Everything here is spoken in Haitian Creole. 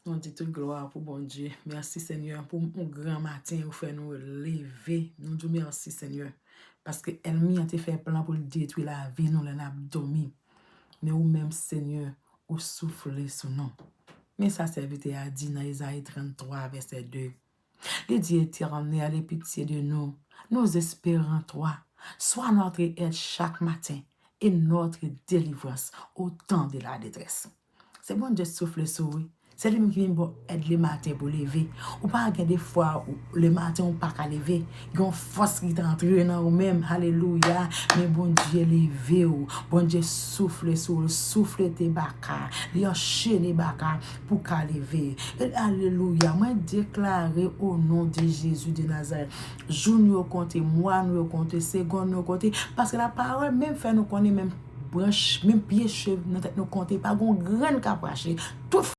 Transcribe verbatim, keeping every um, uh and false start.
Nou di tout glwa pou Bondye. Mèsi, Senyè, pou yon gran maten ou fè nou leve. Nou di w mèsi, Senyè. Paske ènmi an te fè plan pou l detwi lavi nou lè n ap dòmi. Men ou menm, Senyè, ou soufle sou nou. Men sa sèvitè a di nan Ezayi tranntwa, vèsè de. Li di, Éternel, aie pitié de nous. Nous espérons en toi. Sois notre aide chaque matin et notre délivrance au temps de la détresse. Se Bondye soufle sou ou, wi. Se li menm ki vin ba w èd lematen pou leve. Ou pa gen de fwa ou- lematen ou pa ka leve. Gen yon fòs ki te antre nan ou menm. Alelouya. Men Bondye leve w. Bondye soufle sou ou. Soufle te baka. Li anchene baka pou ka leve. E alelouya. Mwen deklare o non de Jezi de Nazarèt. Jou nou yo konte, mwa nou yo konte, segonn nou yo konte. Paske lapawòl menm fè nou konnen menm branch, menm pye cheve nan tèt nou konte. Pa gen yon grenn k ap rache. Tout